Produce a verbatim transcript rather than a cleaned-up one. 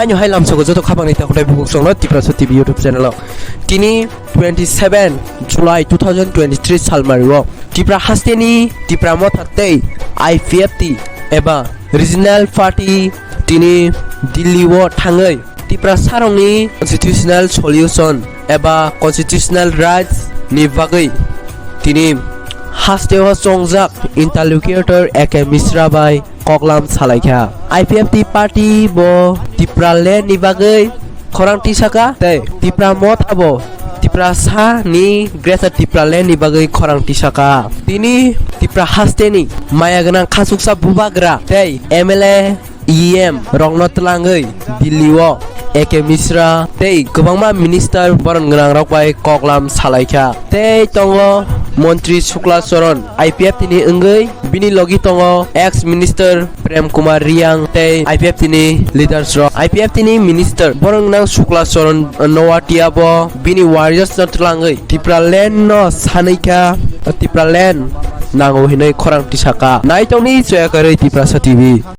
Ani hai lamsogo joto khapangni takhwtai bukhuk chwngno Tiprasa T V YouTube channel o. Tini twenty seven July two thousand twenty three salmari o Tipra hasteni Tipra Motha tei I P F T eba regional party tini Delhi o thangwi Tiprasarokni constitutional solution eba constitutional rights ni bagwi tini hasteo chongjak interlocutor A K Mishra bai koklam salaikha. I P F T party bo Tipraland ni bagwi khorang tisaka tei Tipra Motha bo Tiprasa ni Greater Tipraland ni bagwi khorang tisaka. Tini Tipra hasteni maya gwnang khachuksa bubagra tei M L A E M rokno twlangwi Delhi o A K Mishra tei kwbangma minister boron gwnang rok bai koklam salaikha. Tei tongo Montri Shukla Charan I P F T ni wngwi, bini logi tongo ex minister Prem Kumar Riang tei I P F T ni leaders rok. I P F T ni minister boron gwnang Shukla Charan Noatia bo bini warriors no twlangwi Tipraland no sanwi kha, Tipraland nango hinwi khorang tisaka. Naitokni choyakarwi Tiprasa T V.